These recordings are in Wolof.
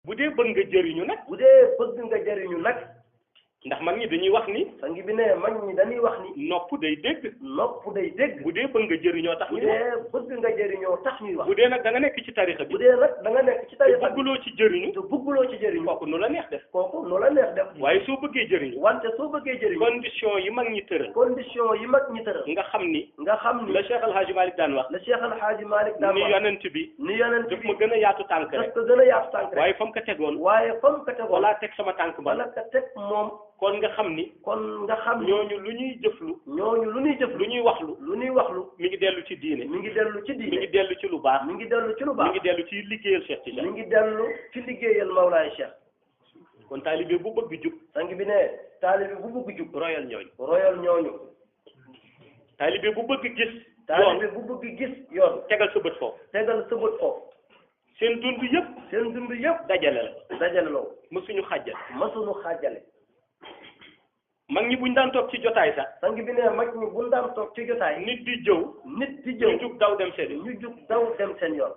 bu dee bëgg nga jëriñu nag. bu dee bëgg nga jëriñu nag. ndax mag ñi dañuy wax ni. sang bi ne mag ñi dañuy wax ni. nopp day dégg. nopp day dégg. bu dee bëgg nga jëriñoo tax bu ñuy wax. dee bëgg nga jëriñoo tax ñuy wax. bu dee nag da nga nekk ci tarikha bi. bu dee nag da nga nekk ci tarixa bi. bëgguloo ci jëriñu. te bëgguloo ci jëriñu. kooku nu la neex def. kooku nu la neex def. waaye soo bëggee jëriñu. wante soo bëggee jëriñu. condition yi mag ñi tëral. condition yi mag ñi tëral. nga xam ni. nga xam ni la Cheikh El Hadji Malick daan wax. la Cheikh El Hadji Malick daan ni wax. yonent bi. ni yonent daf bi ma gën a yaatu tànk daf rek. ko gën a yaatu tànk rek. waaye fa mu ko tegoon. waaye fa mu ko tegoon. wala teg sama tànk ba. wala ka teg moom. kon nga xam ni. kon nga xam ni ñooñu lu ñuy jëflu. ñooñu lu ñuy jëf. lu ñuy waxlu. lu ñuy waxlu. mi ngi dellu ci diine. mi ngi dellu ci mi diine. ngi dellu ci lu baax. mi ngi dellu ci lu mi baax. ngi dellu ci liggéeyal Cheikh Tidiane. mi ngi dellu ci liggéeyal Mawlaay Cheikh. kon taalibe bu bëgg jub. sang bi ne taalibe bu bëgg jub. royal ñooñu. royal ñooñu. taalibe bu bëgg gis. taalibe bu bëgg gis yoon. tegal sa bët foofu. tegal sa bët foofu. seen dund yëpp. seen dund yëpp. dajale la. dajale loo. mësuñu xàjjal. masuñu xaajale. mag ñi buñ daan toog ci jotaay sax. sang bi ne mag ñi bu daan toog ci jotaay. nit di jëw. nit di jëw ñu jug daw dem seen. ñu jug daw dem seen yoon.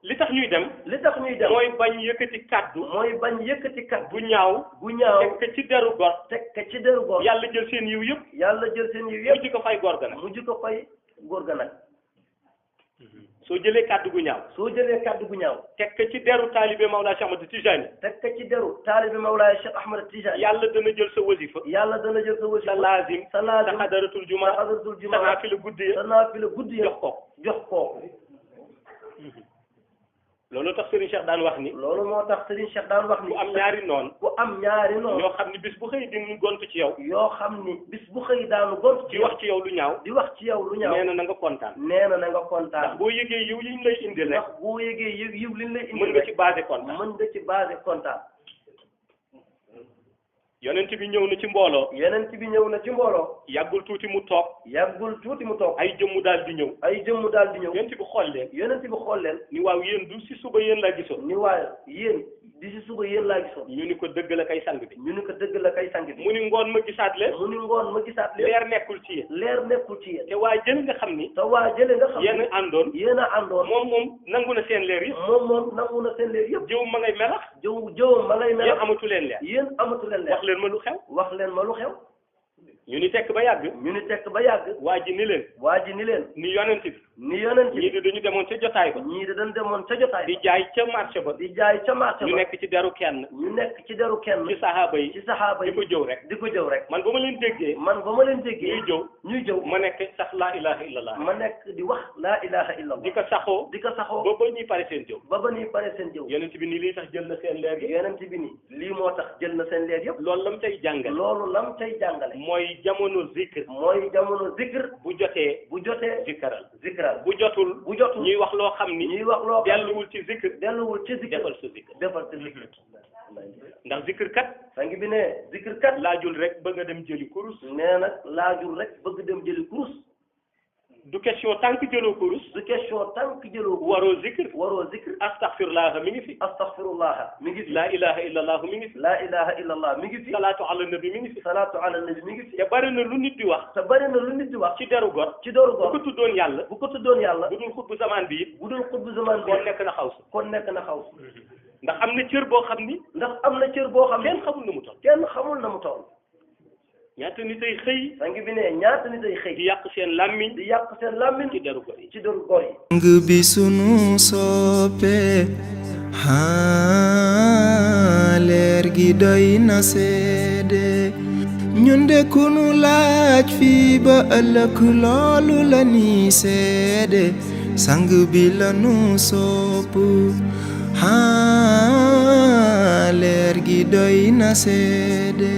li tax ñuy dem. li tax ñuy dem mooy bañ yëkkati kàddu. mooy bañ yëkkati kat bu ñaaw. bu ñaaw teg ko ci deru gor. teg ko ci deru góor. yàlla jël seen yiw yëpp. yàlla jël seen yiw yëpp. mujj ko fay gor ga nag. mujj ko fay góor ga nag. soo jëlee kàddu gu ñaaw. soo jëlee kàddu gu ñaaw. teg ko ci deru taalibe Mawlaa Cheikh Ahmad Tijani. teg ko ci deru taalibe Mawlaay Cheikh Ahmad Tijani. yàlla dana jël sa wasifa. yàlla dana jël sa wasifa. sa laazim. sa laazim. sa xadaratul juma. sa xadaratul juma. sa naafila guddi ya. sa naafila guddi ya. jox ko. jox kooku. loolu tax Serigne Cheikh daan wax ni. loolu moo tax Serigne Cheikh daan wax ni. ku am ñaari noon. ku am ñaari noonu. ñoo xam ni bis bu xëy di ñu gont ci yow. yoo xam ni bis bu xëy daanu gont di wax ci yow lu ñaaw. di wax ci yow lu ñaaw. nee na nga kontaan. nee na nga kontaan. ndax boo yëgee yiw yi ñu lay indil rek. ndax boo yëgee yiw liñ lay indil mën nga ci basé kontaan. mën nga ci basé kontaan. yonent bi ñëw na ci mbooloo. yonent bi ñëw na ci mbooloo. yàggul tuuti mu toog. yàggul tuuti mu toog. ay jëmm daal di ñëw. ay jëmm daal di ñëw. yonent bi xool leen. yonent bi xool leen. ni waaw yéen du si suba yéen laa gisoon. ni waaw yéen di si suba yéen laa gisoon. ñu ni ko dëgg la kay sang bi. ñu ni ko dëgg la kay sang bi. mu ni ngoon ma gisaat leen. mu ni ngoon ma gisaat leen. leer nekkul ci yéen. leer nekkul ci yéen. te waa jël nga xam ni. te waa jële nga xam ni yéen a àndoon. yéen a àndoon. moom nangu na seen leer yëpp. moom nangu na seen leer yëpp. jëw ma ngay melax. jëwam ma ngay mel. yéen amatu leen leer. yéen amatu leen leer. wax leen ma lu xew. wax leen ma lu xew. ñu ni tekk ba yàgg. ñu ni tekk ba yàgg. waa ji ni leen. waa ji ni leen. ni yonent bi. ni yonent bi. ñii di dañu demoon ca jotaay ba. ñii di dañ demoon ca jotaay. di jaay ca marché ba. di jaay ca marché ba. ñu nekk ci deru kenn. ñu nekk ci deru kenn. ci saxaaba yi. ci saxaaba yi di ko jëw rek. di ko jëw rek. man ba ma leen déggee. man ba ma leen déggee. ñuy jëw. ma nekk sax laa ilaha illallah. ma nekk di wax laa ilaha illallah. di ko saxoo. di ko saxoo. ba ba ñuy pare seen jëw. ba ba ñuy pare seen jëw. yonent bi ni lii tax jël na seen leer yi. yonent bi ni lii moo tax jël na seen leer yëpp. loolu lam cay jàngale. loolu lam cay jàngale. mooy jamono zikr. mooy jamono zikr. bu jotee. zikral. bu jotul. ñuy wax loo xam ni. ñuy wax loo xam ni delluwul ci zikr. delluwul ci zikr. defal sa zikr. defal sa zikr. ndax zikr kat. sang bi ne zikr kat. laajul rek bëgg a dem jëli kurus. nee nag laajul rek bëgg dem jëli kurus. du question tant que jëloo kurus. du question tant que jëloo kurus. waroo zikr. waroo zikr. astaghfirullah mi ngi fi. astaghfirullah mi ngi fi. la ilaha illallah mi ngi fi. la ilaha illallah mi ngi fi. salaatu ala nabi mi ngi fi. salaatu ala nabi mi ngi fi. te bari na lu nit di wax. te bari na lu nit di wax. ci deru gor. ci deru gor. bu ko tuddoon yàlla. bu ko tuddoon yàlla. bu dul xutbu zaman bi it. bu dul xutbu zaman bi. kon nekk na xawsu. kon nekk na xawsu. ndax am na cër boo xam ni. ndax am na cër boo xam ni. kenn xamul na mu toll. kenn xamul na mu toll. ñaata nit ay xëy. sang bi ne ñaata nit ay xëy. di yàq seen làmmiñ. di yàq seen làmmiñ. ci deru gor yi. ci deru gor yi. sang bi sunu soppe leer gi doy na seede ñun de ku nu laaj fii ba ëllëg loolu la ni seede sang bi la nu sopp leer gi doy na seede